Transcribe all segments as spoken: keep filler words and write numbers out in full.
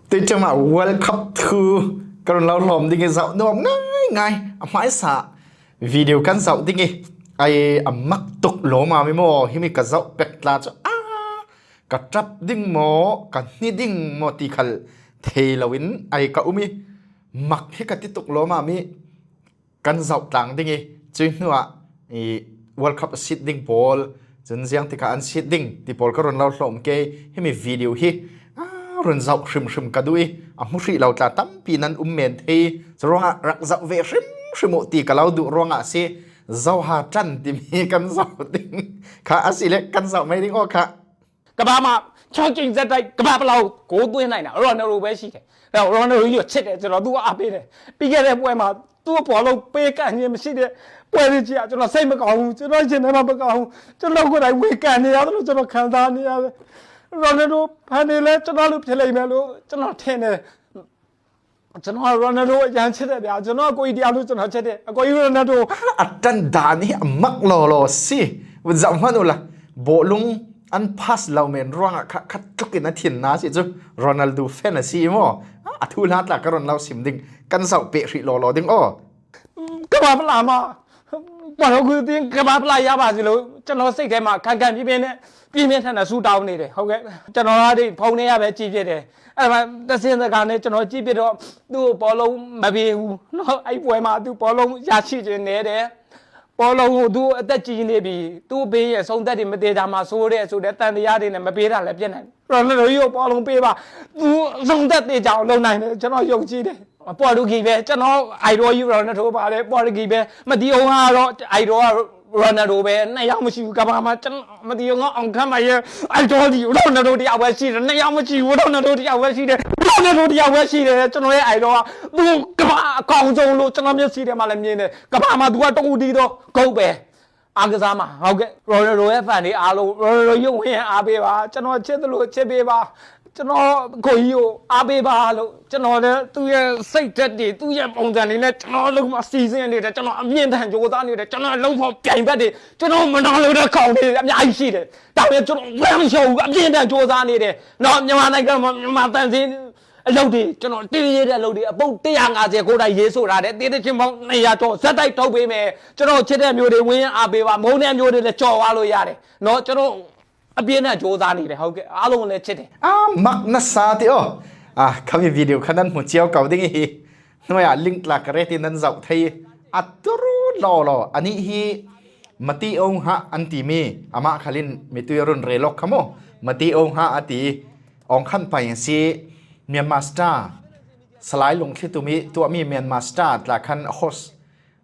Tuiṭum ah World Cup thu ka run lo hlawm ding i zauh nuam ngaingai. A hmaisa video kan zauh ding i, ai, a mak tuk lawm a mi maw, himi ka zauh pek tla chu, a, ka ṭap ding maw, ka hni ding maw ti khal thei loin ai ka um i, mak hi ka ti tuk lawm a mi. Kan zauh tlang ding i, cui hnuah i World Cup a sit ding pawl, cun ziang tikah an sit ding ti pawl ka run lo hlawm ke. Himi video hi, a, run zauh hrimhrim ka duh i, a hmu hrih lo tla tampi nan um men thei. Curuangah rak zauh ve hrimhrim uh ti ka lo duh ruangah a si. Zoha ṭan timi kan zauh ding kha a si le kan zauh mai ding aw kha. ကမ္ဘာမှာ ချောကီလက်တိုက် ကမ္ဘာ့ဖလားကို သွင်းနိုင်တာ ရိုနယ်ဒိုပဲရှိတယ်။ အဲတော့ ရိုနယ်ဒိုကြီးကို ချစ်တယ်။ ကျွန်တော် သူ့ကို အားပေးတယ်။ ပြီးခဲ့တဲ့ပွဲမှာ သူ့ကို ဘောလုံးပေးကပ်ခြင်း မရှိတဲ့ပွဲတွေကြီးက ကျွန်တော် စိတ်မကောင်းဘူး။ ကျွန်တော် ရင်ထဲမှာ မကောင်းဘူး။ ကျွန်တော်ကိုယ်တိုင် ဝေဖန်နေရတယ်လို့ ကျွန်တော် ခံစားနေရတယ်။ ရိုနယ်ဒို ဖန်တွေလည်း ကျွန်တော်လို ဖြစ်လိမ့်မယ်လို့ ကျွန်တော် ထင်တယ်။ ကျွန်တော် ရိုနယ်ဒို အရမ်းချစ်တယ်ဗျာ။ ကျွန်တော် အကိုကြီး တယောက်လို ကျွန်တော် ချစ်တယ်။ အကိုကြီး ရိုနယ်ဒို။ A ṭan dan hi a mak lawlaw si. Vun zoh hmanh uhla, bawlung an pass lo men ruangah kha, kha tlukin a thinna si cu Ronaldo fan a si i maw? A thuhla tla ka run lo sim ding, kan zoh peh hrih lawlaw ding aw. ကမ္ဘာ့ဖလားမှာ ဘောလုံးကို သင် ကမ္ဘာ့ဖလား ရပါစေလို့ ကျွန်တော် စိတ်ထဲမှာ ခိုင်ခိုင်ပြင်းပြင်းနဲ့ ပြင်းပြင်းထန်ထန် ဆုတောင်းနေတယ်။ ဟုတ်ကဲ့။ ကျွန်တော်က ဒီဖုန်းထဲကပဲ ကြည့်ဖြစ်တယ်။ အဲ့ဒါမှ တစ်စင်းစကားနဲ့ ကျွန်တော် ကြည့်ဖြစ်တော့ သူ့ကို ဘောလုံး မပေးဘူးနော်။ အဲ့ပွဲမှာ သူ ဘောလုံး ရရှိချင်နေတယ်။ ဘောလုံးကို သူ အသက်ကြီးနေပြီ။ သူ့အဖေရဲ့ ဆုံးသက်တွေ မသေချာမှ စိုးတဲ့ဆိုတဲ့ သံသယတွေနဲ့ မပေးတာလည်း ဖြစ်နိုင်တယ်။ ရိုနယ်ဒိုကြီးကို ဘောလုံးပေးပါ။ သူ အဆုံးသက် သေချာအောင် လုပ်နိုင်တယ်။ ကျွန်တော် ယုံကြည်တယ်။ ပေါ်တူဂီပဲ။ ကျွန်တော် idol ကြီး ရိုနယ်ဒို ပါတယ်။ ပေါ်တူဂီပဲ။ မသီးအောင်ကတော့ idol က ရိုနယ်ဒိုပဲ။ နှစ်ယောက် မရှိဘူး။ ကမ္ဘာမှာ ကျွန်တော် မသီးအောင်က အောင်ခမ်းပါရဲ့ idol ကြီး ရိုနယ်ဒို တစ်ယောက်ပဲ ရှိတယ်။ နှစ်ယောက် မရှိဘူး။ ရိုနယ်ဒို တစ်ယောက်ပဲ ရှိတယ်။ ရိုနယ်ဒို တစ်ယောက်ပဲ ရှိတယ်။ ကျွန်တော်ရဲ့ idol က သူ ကမ္ဘာ အကောင်းဆုံးလို့ ကျွန်တော် မျက်စိထဲမှာလည်း မြင်တယ်။ ကမ္ဘာမှာ သူက တစ်ဦးတည်းသော GOAT ပဲ။ အားကစားမှာ။ ဟုတ်ကဲ့။ ရိုနယ်ဒိုရဲ့ fan တွေ အားလုံး ရိုနယ်ဒိုကြီးကို ဝန်းရံ အားပေးပါ။ ကျွန်တော် ချစ်သလို ချစ်ပေးပါ။ ကျွန်တော် အကိုကြီးကို အားပေးပါလို့ ကျွန်တော်လည်း သူ့ရဲ့ စိတ်ဓာတ်တွေ သူ့ရဲ့ ပုံစံတွေနဲ့ ကျွန်တော် အလုပ်မှာ စီစဉ်နေတယ်။ ကျွန်တော် အပြင်းအထန် ကြိုးစားနေတယ်။ ကျွန်တော် အလုပ်ဖော်ပြိုင်ဘက်တွေ ကျွန်တော် မနာလိုတဲ့ ကောင်တွေ အများကြီး ရှိတယ်။ ဒါပေမဲ့ ကျွန်တော် ဝမ်းလျှော်ဘူး။ အပြင်းအထန် ကြိုးစားနေတယ်နော်။ မြန်မာနိုင်ငံမှာ မြန်မာသံစင်း အလုပ်တွေ ကျွန်တော် တေးရတဲ့ အလုပ်တွေ အပုဒ် တစ်ရာငါးဆယ် ကိုယ်တိုင် ရေးဆိုထားတယ်။ တေးသီချင်းပေါင်း နှစ်ရာကျော် ဆက်တိုက် ထုတ်ပေးမယ်။ ကျွန်တော် ချစ်တဲ့ မျိုးတွေ ဝင်း အားပေးပါ။ မုန်းတဲ့ မျိုးတွေလည်း ကျော်သွားလို့ရတယ်နော်။ ကျွန်တော် အပြင်းအထန် ကြိုးစားနေတယ်။ ဟုတ်ကဲ့။ အားလုံးကိုလည်း ချစ်တယ်။ A mak nasa ti aw. A, khami video kha nan hmu cio ko ding i hi. Hnuai ah link tla ka ret i nan zoh thei i, a turu lawlaw. Anih hi Mati Aung Ha an timi, amah khalin mitui a run rel awk kha maw? Mati Aung Ha a ti, Aung Khan Pai a si, Myanmar Star, Salai Lungthli tumi tuahmi Myanmar Star tla khan host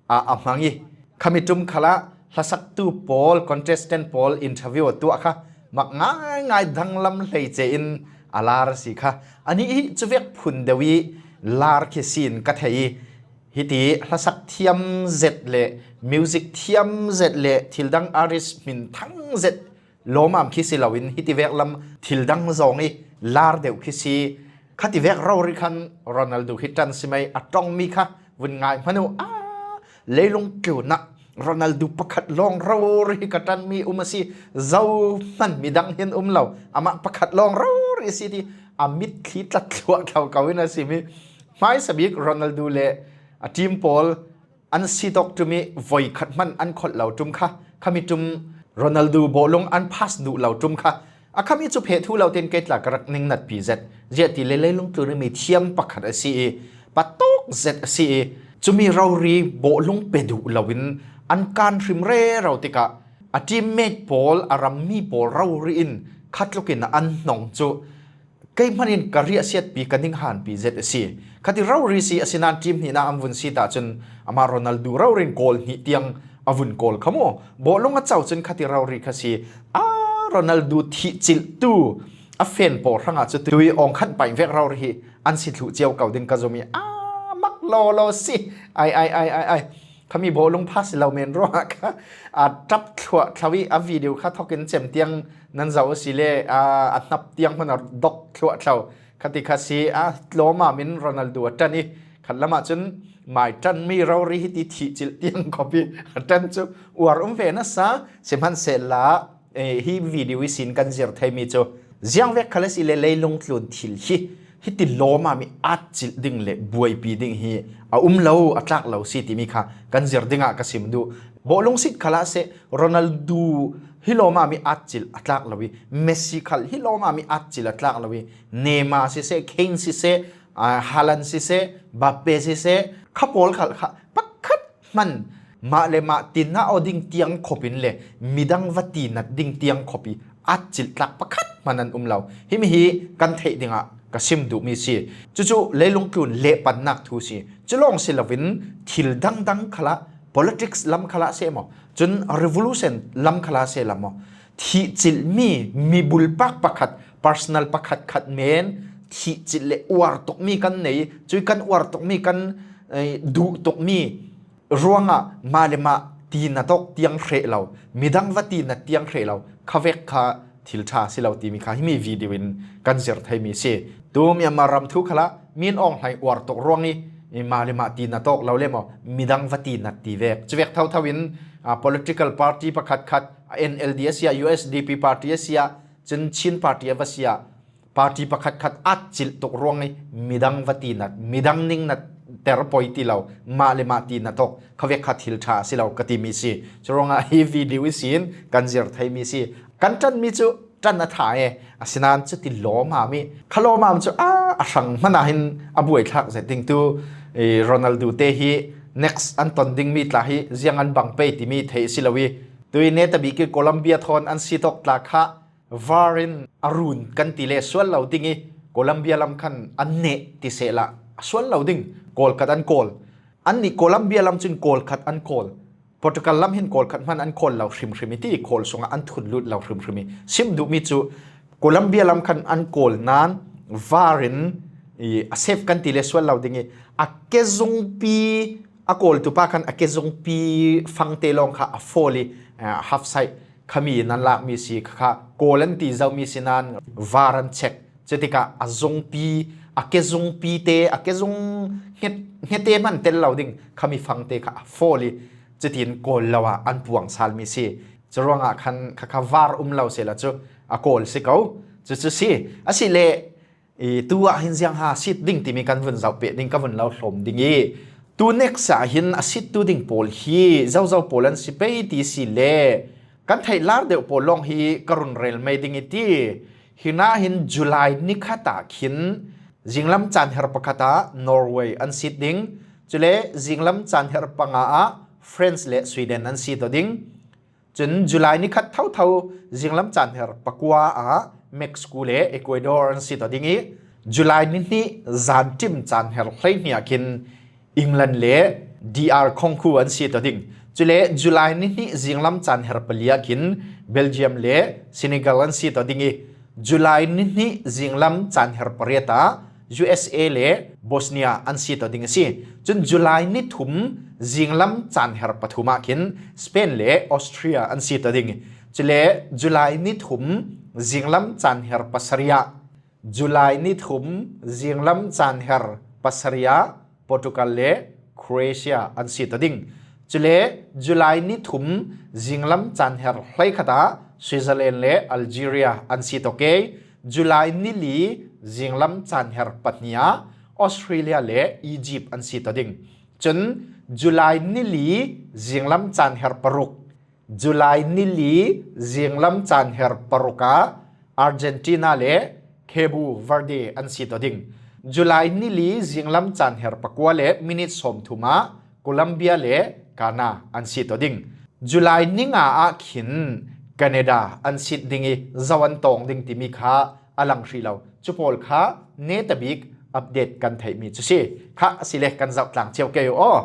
ah a hmang i, khami ṭum khalah hlasaktu pawl, contestant pawl interview a tuah kha mak ngaingai, danglam hleice in a lar a si kha. Anih hi cuvek phun deuh i lar khi si in ka thei i, hiti hlasak thiam zet le music thiam zet le thil dang artist hmin thang zet lawmam khi si loin, hiti vek lam thil dang zong i lar deuh khi si. Khati vek rori khan Ronaldo hi ṭan si mai, a ṭongmi kha vun ngai hmanh uh. A, leilung tlun ah Ronaldo pakhat lawng rori hi ka ṭanmi um a si. Zohhmanh midang hin um lo, amah pakhat lawng rori a si ti a mitthli tlat thluahthlo ko in a simi. Hmaisa bik Ronaldo le a team pawl an sit awk ṭum i voi khat hmanh an kholh lo ṭum kha, khami ṭum Ronaldo bawlung an pass duh lo ṭum kha, a khami cu pheh thu lo tein kei tla ka rak ning natpi zet. Ziah ti le leilung tlun i mi thiam pakhat a si i, patawk zet a si i, cumi rori bawlung pe duh loin an kan hrim rero tikah a teammate pawl, a rammi pawl rori in khatlukin an hnong cu, kei hmanh in ka riahsiatpi, ka ninghanpi zet a si. Khati rori si, asinain team hnihnak an vun sit ahcun amah Ronaldo rori in goal hnih tiang a vun goal kha maw? Bawlung a co cun khati rori kha si. A, Ronaldo thihcilhtu a fan pawl hrangah cu tui Aung Khan Pai vek rori hi an si thluh cio ko ding ka zumh i, a, mak lawlaw si. Ai, ai, ai, ai, ai. Khami bawlung pha si lo men ruangah kha, a, ṭap thluah thlo i a video kha thawk in cem tiang nan zoh a si le, a, a hnap tiang hmanh a dok thluah thlo. Khati kha si, a, tlawmam in Ronaldo a ṭan i, khat lam ahcun mai ṭanmi rori hi ti thihcilh tiang khawp i a ṭan cu uar um ve nasa. Sihmanhsehlaw, eh, hi video ihsin kan zir theimi cu ziangvek khal a si le leilung tlun thil hi hiti lawmami atcilh ding le buaipi ding hi a um lo, a tlak lo si timi kha kan zir dingah ka sim duh. Bawhlungsit khalah seh, Ronaldo hi lawmami atcilh a tlak lo i, Messi khal hi lawmami atcilh a tlak lo i, Neymar siseh, Kane siseh, ah, Haaland siseh, Mbappe siseh, kha pawl khal kha pakhat hman mah le mah tinna aw ding tiang khopin le midang va tinat ding tiang khopi atcilh tlak pakhat hman an um lo. Himi hi kan theih dingah ka sim duhmi si. Cucu leilung tlun lehpannak thu si. Culawng si loin thil dangdang khalah, politics lam khalah seh maw, cun revolution lam khalah seh lam maw, thihcilhmi, mi bulpak pakhat, personal pakhat khat men thihcilh le uar tukmi kan nei. Cui kan uar tukmi, kan, eh, duh tukmi ruangah mah le mah tinat awk tiang hreh lo, midang va tinat tiang hreh lo, kha vek kha thil ṭha si lo timi kha himi video in kan zir theimi si. Tu Myanmar ram thu khalah Min Aung Hlaing uar tuk ruang i, i mah le mah tinat awk lo le maw, midang va tinat ti vek. Cuvek thotho in, ah, political party pakhat khat, N L D a si ah, U S D P party a si ah, cun Chin party a va si ah, party pakhat khat atcilh tuk ruang i midang va tinat, midang ningnat ter poi ti lo, mah le mah tinat awk kha vek kha thil ṭha si lo ka timi si. Curuangah hi video ihsin kan zir theimi si. Kan ṭanmi cu ṭan a ṭha e, asinain cuti lawmami, kha lawmam cu a, a hrang hmanah hin a buaithlak zet ding tu, eh, Ronaldo te hi next an ton dingmi tla hi ziang an bang pei timi theih si lo i, tui netabik i Colombia thawn an sit awk tla kha VAR in a run kan ti le sual lo ding i, Colombia lam khan an neh ti sehla a sual lo ding, kawl khat an kawl. Annih Colombia lam cun kawl khat an kawl. Portugal lam hin kawl khat hman an kawl lo hrimhrim i ti, kawl sungah an thun lut lo hrimhrim i. Sim duhmi cu Colombia lam khan an kawl nain VAR in i, a save kan ti le sual lo ding i, a kezungpi, a kawltu pa khan a kezungpi fangte lawng kha a fawl i, a, half side khami in an lakmi si kha, kha kawl an ti zomi si nain VAR an check. Cutikah a zungpi, a kezungpi te, a kezung hnget, hnget te hman tel lo ding khami fangte kha a fawl i, cutin kawl lo ah an puang salmi si. Curuangah khan kha, kha VAR um lo sehla cu a kawl si ko. Cucu si. Asileh, i, tu ah hin ziang ha sit ding timi kan vun zoh peh ding ka vun lo hlawm ding i, tu next ah hin a sittu ding pawl hi zozo pawl an si pei ti si le, kan theih lar deuh pawl lawng hi ka run rel mai ding i ti. Hinah hin July ni khat ah khin zinglam caan her pakhat ah Norway an sit ding, cule zinglam caan her panga ah France le Sweden an sit aw ding. Cun July ni khat thotho zinglam caan her pakua ah Mexico le Ecuador an sit aw ding i, July ni hnih zanṭim caan her hleihnih ah khin England le D R Congo an sit aw ding. Cule July ni hnih zinglam caan her pali ah khin Belgium le Senegal an sit aw ding i, July ni hnih zinglam caan her pariat ah U S A le Bosnia an sit aw ding a si. Cun July ni thum zinglam caan her pathum ah khin Spain le Austria an sit aw ding. Cule July ni thum zinglam caan her pasarih ah, July ni thum zinglam caan her pasarih ah Portugal le Croatia an sit aw ding. Cule July ni thum zinglam caan her hleikhat ah Switzerland le Algeria an sit aw kei. July ni li zinglam caan her pahnih ah Australia le Egypt an sit aw ding. Cun July ni li zinglam caan her paruk, July ni li zinglam caan her paruk ah Argentina le Cabo Verde an sit aw ding. July ni li zinglam caan her pakua le minit sawmthum ah Colombia le Ghana an sit aw ding. July ni nga ah khin Canada an sit ding i, zo an tawng ding timi kha a lang hrih lo. Cu pawl kha netabik update kan theihmi cu si. Kha asile kan zoh tlang cio kei u aw.